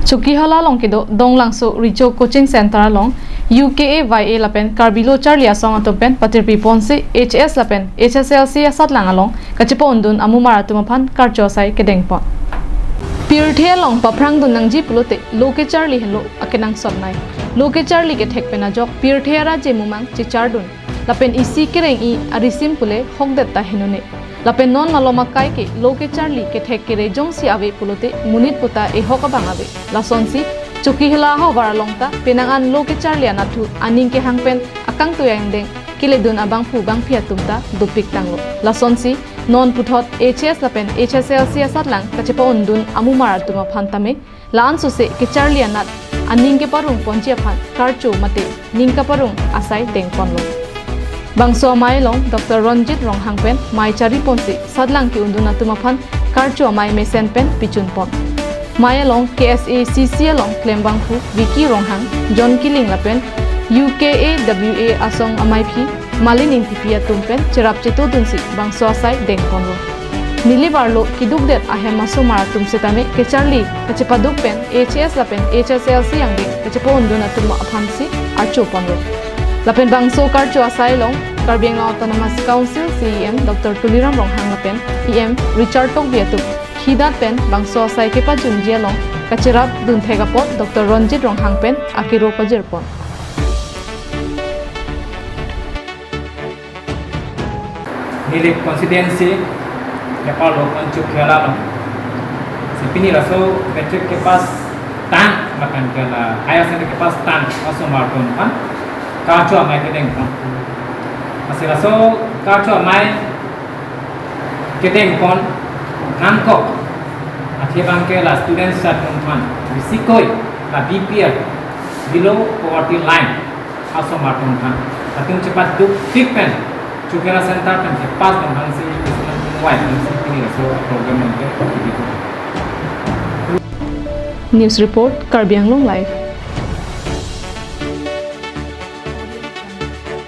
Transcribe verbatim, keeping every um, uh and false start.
Chokihola along kedo Donglangso Richo Coaching Center along U K A Y A lapen Karbi Lo Charli Asong atum pen patirpi ponsi H S lapen H S L C asatlang along kachepa-undun amumar atum aphan karcho asai kedeng pon. Pirthe along paphrangdun nangji pulote lo kecharli henlo akenangsot nai. Lo kecharli kethek pen ajok pirthe araje mumang chechardun. Lapen isi kereng-i arisim pule hokdet ta henone. Lapen non malom akai ke lo kecharli kethek kere jongsi ave pulote monit puta ehok abang ave. Lasonsi Chokihola ahavar along ta penang an lo kecharli anatthu aning kehang pen akangtui angdeng keledun abangphu bangphi atum ta dopik tanglo. Lasonsi non puthot H S lapen H S L C asatlang kachepa-undun amumar atum aphan tame la-an suse kecharli anat aning keparong ponji aphan karcho mate ning kaparong asai deng ponlo. Bangso amei along Doctor Ronjit Ronghang pen mei chari ponsi satlang ke-undun atum aphan karcho amei mesen pen pichun pon. Mei along K S A C C along klembangphu Vicky Ronghang, John Killing lapen U K A W A asong ameiphi Malin Ingtipi atum pen cherap chetodunsi bangso asai deng ponlo. Neli barlo kedukdet ahem asomar atum setame kecharli kachepaduk pen H S lapen H S L C angdeng kachepa-undun atum aphansi archo ponlo. Lapen bangso karcho asai along Karbi Anglong Autonomous Council C E M Doctor Tuliram Ronghang lapen E M Richard Tokbi atum khidat pen bangso asai kepajungji along kacherap dunthek apot Doctor Ronjit Ronghang pen akero pajir pon. Nilip constituency kepalo pon Chokihola along. Si pini laso matric kepass tang lapen ke la higher secondary kepass tang asomar atum aphan karcho amei kedeng pon. Lasi laso karcho amei kedeng pon nangkok athe abang ke la students atum aphan bisikoi la B P L, below poverty line asomar atum aphan atum chepaduk tik pen Chokihola center pen kepass abang si Christian wai si pini laso program abang ke. News report, Karbi Anglong Live.